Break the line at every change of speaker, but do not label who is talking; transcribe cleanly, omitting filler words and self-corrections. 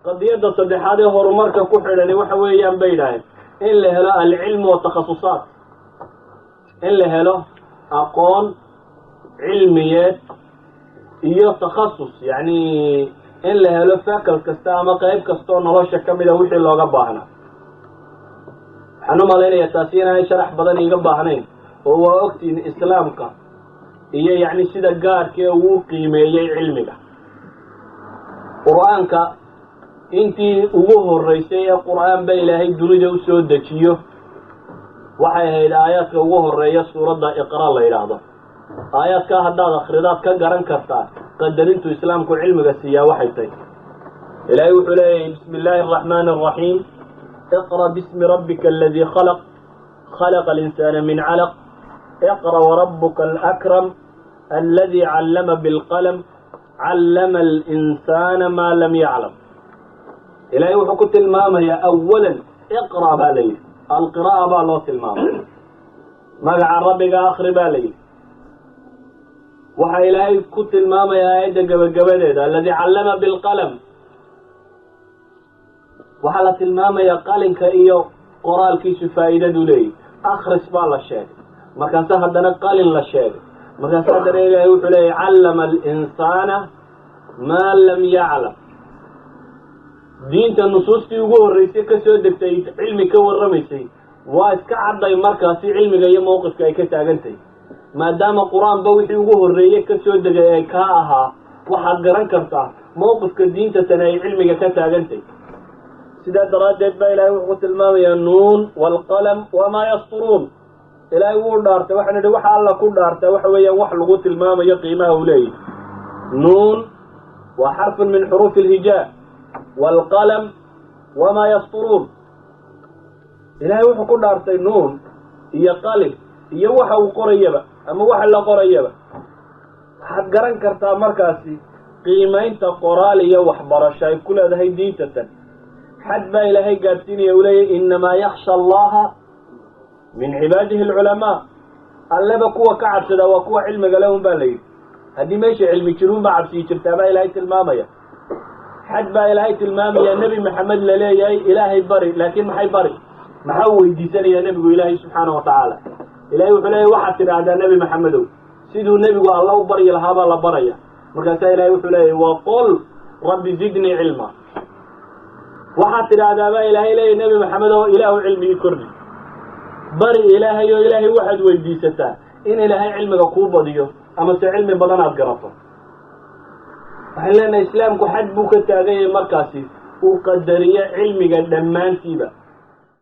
Qadiyadda saddexaad ee horumarka ku xidhani waxa weeyaan, bay yidhaaheen, in la helo العلم وتخصصات, in la helo aqoon cilmiyeed iyo takhasus, yacni in la helo faculty kasta ama qeyb kasta oo nolosha ka mida wixii looga baahnaa. Waxaan u malaynayaa taasi inaanay sharax badan iiga baahnayn, oo waa ogtiin Islaamka iyo yacni sida gaarkee uu qiimeeyey cilmiga. Qur-aanka intii ugu horreysay ee Qur-aan ba Ilaahay dunida usoo dejiyo waxay ahayd aayaadka ugu horeeya suuradda Iqra la yidhaahdo. Aayaadkaa haddaad akhridaad ka garan kartaa qadarintu Islaamku cilmiga siiyaa waxay tahy. Ilaahay wuxuu leeyahay: بسم الله الرحمن الرحيم، اقرأ باسم ربك الذي خلق، خلق الإنسان من علق، اقرأ وربك الأكرم الذي علم بالقلم، علم الإنسان ما لم يعلم. Ilaahay wuxuu ku tilmaamayaa أولا اقرأ baa la yidhi, القراءة baa loo tilmaamay, magaca Rabbiga akri baa la yidhi. Waxaa Ilaahay ku tilmaamayaa aayadda gabagabadeeda الذي علم بالقلم. Waxaa la tilmaamayaa qalinka iyo qoraalkiisu faa'iidadu leeyahy. Akhris baa la sheegay, markaase haddana qalin la sheegay, markaase haddana Ilaahay wuxuu leeyahy: علم الإنسان ما لم يعلم. Diinta nusuustii ugu horreysay kasoo degtay cilmi ka warramaysay waa iska cadday markaasi cilmiga iyo mowqifka ay ka taagantahay, maadaama Qur-aanba wixii ugu horreeyey kasoo degay ay kaa ahaa. Waxaad garan kartaa mowqifka diinta tani ay cilmiga ka taagantahy. Sidaa daraaddeed baa Ilahay wuxuu ku tilmaamayaa: ن والقلم وما يسطرون. Ilaahay wuu dhaartay. Waxaan idhi, waxa Alla ku dhaartaa waxa weeyaan wax lagu tilmaamayo qiimaha uu leeyahy. Nuun waa حرف من حروف الهجاء. والقلم وما يسطرون. Ilaahay wuxuu ku dhaartay nuun iyo qalin iyo waxa uu qorayaba ama waxa la qorayaba. Waxaad garan kartaa markaasi qiimaynta qoraal iyo waxbarasho ay ku leedahay diinta tan. Xad baa Ilaahay gaadhsiinaya uu leeyahy: إنما يخشى الله من عباده العلماء. Alleba kuwa ka cabsada waa kuwa cilmiga le un baa la yidhi. Haddii meesha cilmi jiruun baa cabsiyi jirtaa baa Ilaahay tilmaamaya. Xad baa Ilaahay tilmaamaya Nebi Maxamed laleeyahay: Ilaahay bari. Laakiin maxay bari? Maxaa weydiisanayaa nebigu Ilaahay subxaana wa tacaala? Ilahay wuxuu leeyahy: waxaad tidhaahdaa, Nebi Maxamedow. Siduu nebigu Alla u baryi lahaa baa la baraya. Markaasaa Ilahay wuxuu leeyahy: وقل رب زدني علما. Waxaad tidhaahdaa, baa Ilaahay leeyahy, Nebi Maxamed oo Ilaahu cilmigii kordhi. Bari Ilaahay oo Ilaahay waxaad weydiisataa in Ilaahay cilmiga kuu badiyo ama se cilmi badan aad garato. Waxaan leenahay, Islaamku xad buu ka taaganyay markaasi uu qadariyo cilmiga dhammaantiiba.